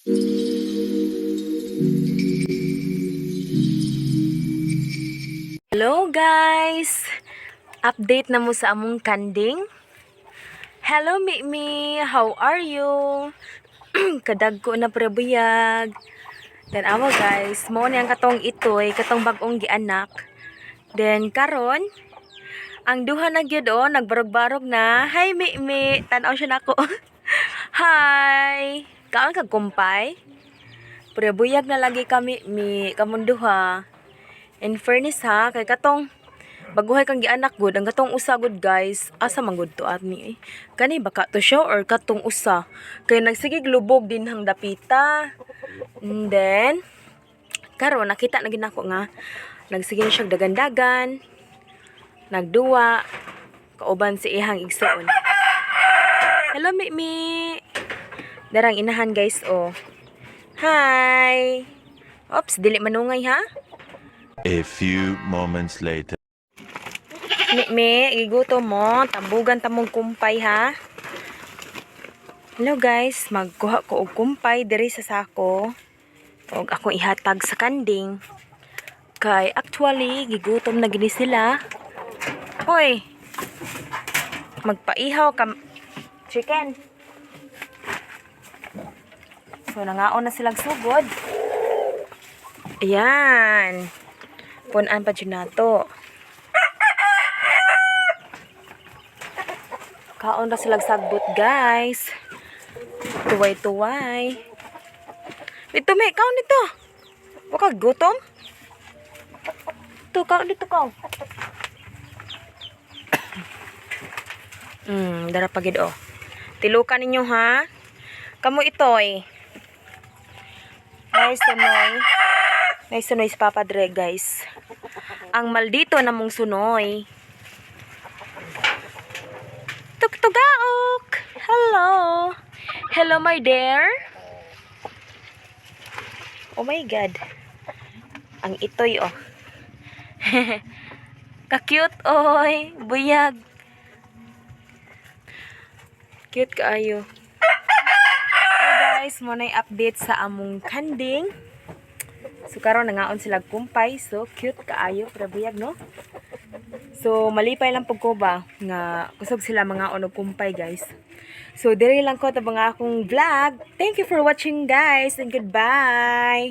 Hello guys! Update na mo sa among kanding. Hello Mimi, how are you? Kadagko na prebuyag. Then awa guys, mo ni ang katong itoy, katong bag-ong gianak. Then karon, ang duha na gyud oh, nagbarog-barog na. Hi Mimi, tan-aw siya nako. Hi. Kaon kag kumpay? Prebuyag na lagi kami mi kamong duha. In fairness ha, kay katong baguhay kang gianak gud, ang katong usa gud guys, asa man gud to atni eh. Kani baka to siya or katong usa. Kay nagsigig lubog din hang dapita. And then karon nakita na gid nako nga nagsige na siya dagan-dagan. Nagduwa kauban si ihang igsuon. Hello Mimi. Darang inahan guys oh. Hi. Oops, dili manungay ha. A few moments later. Mimi, gigutom mo. Tabugan tamong kumpay ha. Hello guys, magkuha ko og kumpay diri sa sako. Og akong ihatag sa kanding. Kay actually gigutom na gini sila. Hoy. Magpaihaw ka chicken. So nangaon na silang sugod. Ayan. Punan pa dyan nato. Kaon ra sila sagbot, guys. Tuway-tuway. Dito, may kaon dito. Wa ka gutom? Ito, kaon dito kaon. Dara pa gid oh. Tilukan ninyo ha. Kamo itoy. Nice sunoy. Nice sunoy si Papa Dre, guys. Ang maldito namong sunoy. Tuktugaok! Hello! Hello, my dear! Oh my God. Ang itoy, oh. Ka-cute, oy. Buyag. Cute kaayo. Hi guys, mo na update sa among kanding. So karon nangaon sila kumpay. So cute kaayo pero buyag no. So malipay lang pug ko ba nga kusog sila mga og kumpay guys. So diri lang ko tabang akong vlog. Thank you for watching guys and goodbye.